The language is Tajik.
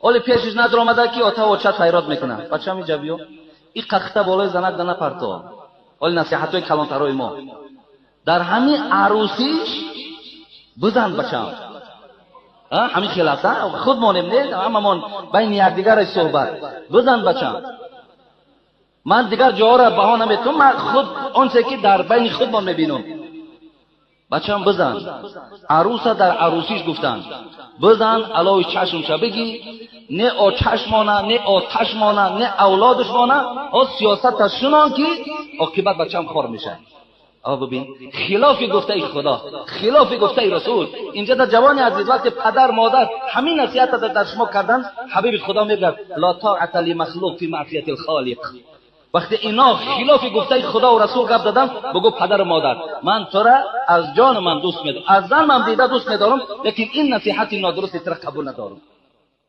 Оли пешиш надромада ки ота оча файрод мекунад. Бачам, иҷа биё, и қахта болои занак да напарто. Оли насиҳатҳои калонтарои мо дар ҳамин арӯсиш бизан, бачам, ҳамин хел аст. Худ монем, не, ҳамамон байни якдигаре суҳбат. Бизан, бачам. Ман дигар ҷоҳоро баҳо наметавонам, ман худ онче ки дар байни худмон мебинам. Бачам, бизан. Арӯса дар арӯсиш гуфтанд: бизан, алои чашмша бигӣ, не очаш мона, не оташ мона, не авлодаш мона. О сиёсата шунон ки оқибат бачам хор мешавад. А бибин, хилофи гуфтаи Худо, хилофи гуфтаи Расул. Инҷа дар ҷавони азиз, вақте падар модар ҳамин насиҳата дар шумо кардан, ҳабиби Худо мегӯяд: ла тоата лимахлуқ фи маъсияти лхолиқ. Вақте ино хилофи гуфтаи Худову Расул гап задан, бугӯ: падару модар, ман тура аз ҷону ман дӯст медорам, аз зан ман дида дӯст медорам, лекин ин насиҳати нодурусти тура қабул надорам.